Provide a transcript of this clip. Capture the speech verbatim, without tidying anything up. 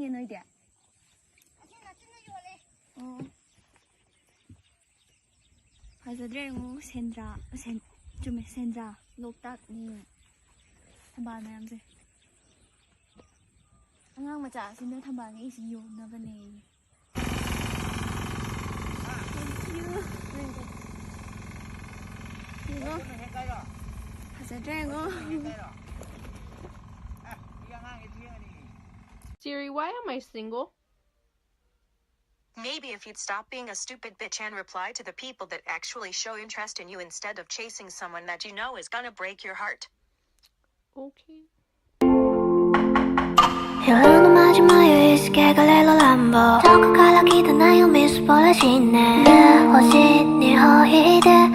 ꯅꯣꯏꯗꯤ? ꯑꯣ꯫ ꯐꯖꯗ꯭ꯔꯦ ꯌꯦꯡꯉꯣ, ꯁꯦꯟꯗ꯭ꯔꯥ, ꯁꯦꯟ-, ꯆꯨꯝꯃꯦ, ꯁꯦꯟꯗ꯭ꯔꯥ, ꯂꯣꯛꯇꯥꯛꯅꯦ, ꯊꯝꯕꯥꯜ ꯃꯌꯥꯝꯁꯦ꯫ ꯑꯉꯥꯡ ꯃꯆꯥꯁꯤꯅ ꯊꯝꯕꯥꯜ ꯍꯦꯛꯏꯁꯤ ꯌꯣꯟꯅꯕꯅꯦ꯫ Thank you. ꯌꯦꯡꯉꯣ꯫ ꯐꯖꯗ꯭ꯔꯥ ꯌꯦꯡꯉꯣ꯫ Siri, why am I single? Maybe if you'd stop being a stupid bitch and reply to the people that actually show interest in you instead of chasing someone that you know is gonna break your heart. Okay. You're on the magic, my is que galelo lambo. Talk color kita na yung miss polishine. Never sit ni ho hide.